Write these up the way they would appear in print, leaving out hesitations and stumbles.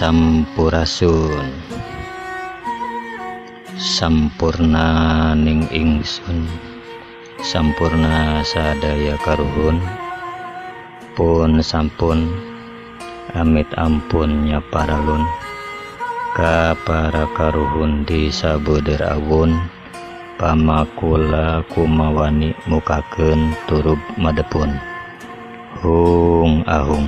Sampurasun. Sampurna ning ingsun, sampurna sadaya karuhun, pun sampun amit ampun nyaparalun ka para karuhun di sabeudeur awun, pamakula kumawani mukakeun turub madepun. Hung ahung.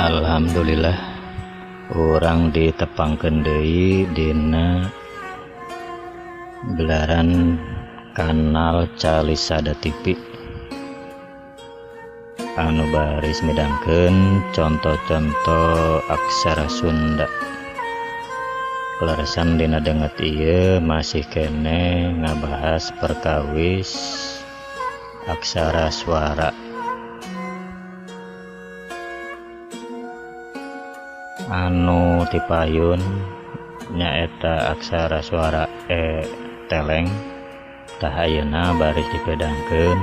Alhamdulillah urang ditepangkeun deui dina gelaran kanal Calisada TV anu baris midangkeun conto-conto aksara Sunda. Kaleresan dina danget ieu masih keneh ngabahas perkawis aksara swara. Anu tipayun nyaeta aksara suara e teleng. Tah ayeuna baris dipedangkeun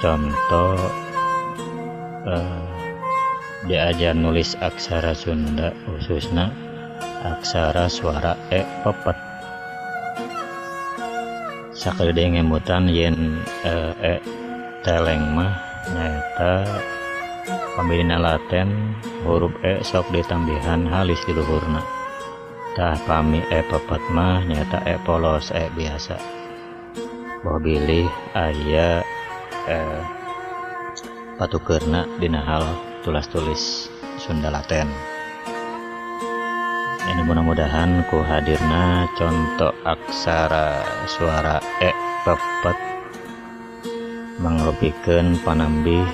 conto diajar nulis aksara Sunda khususna aksara suara e pepet. Sakali ngemutan yen e teleng mah nyaeta pamilina laten huruf e sok ditambihan halis di luhurna. Tah pami e pepet mah nyaeta e polos e biasa. Boh bilih aya patukeurna dina hal tulas-tulis Sunda laten. Ini mudah-mudahan ku hadirna contoh aksara suara e pepet mangrupikeun panambih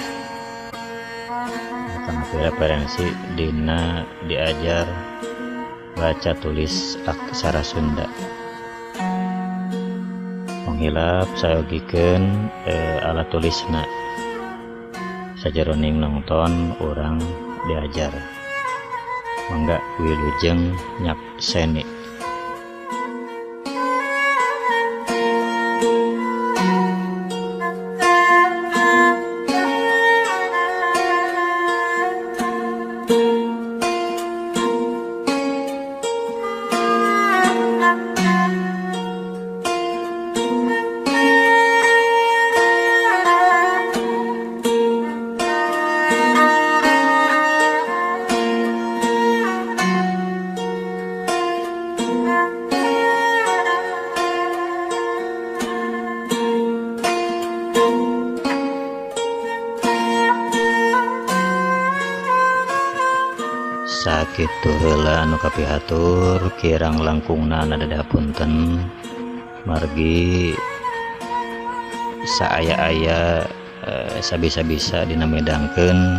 referensi dina diajar baca tulis aksara Sunda. Penghilap sayogikeun alat tulisna sajeroning nonton urang diajar. Mangga wilujeng nyakseni. Sakitu heula anu kapihatur kirang langkungna nadadah punten margi saaya-aya sabisa-bisa dina medangkeun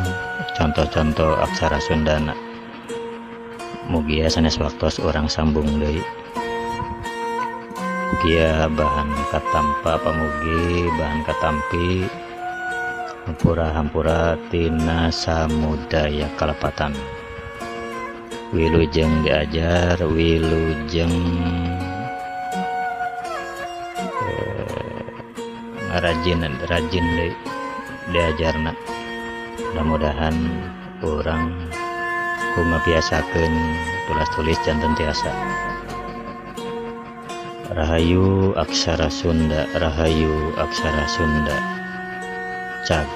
contoh-contoh aksara Sundana. Mugia sanes waktos urang sambung deui. Mugia bahan katampa pamugi bahan katampi hampura-hampura tina samudaya kalepatan. Wilujeng diajar, wilujeng rajin deui diajarna. Mudah-mudahan urang kumabiasakeun tulas-tulis janten tiasa. Rahayu aksara Sunda, rahayu aksara Sunda. Cag.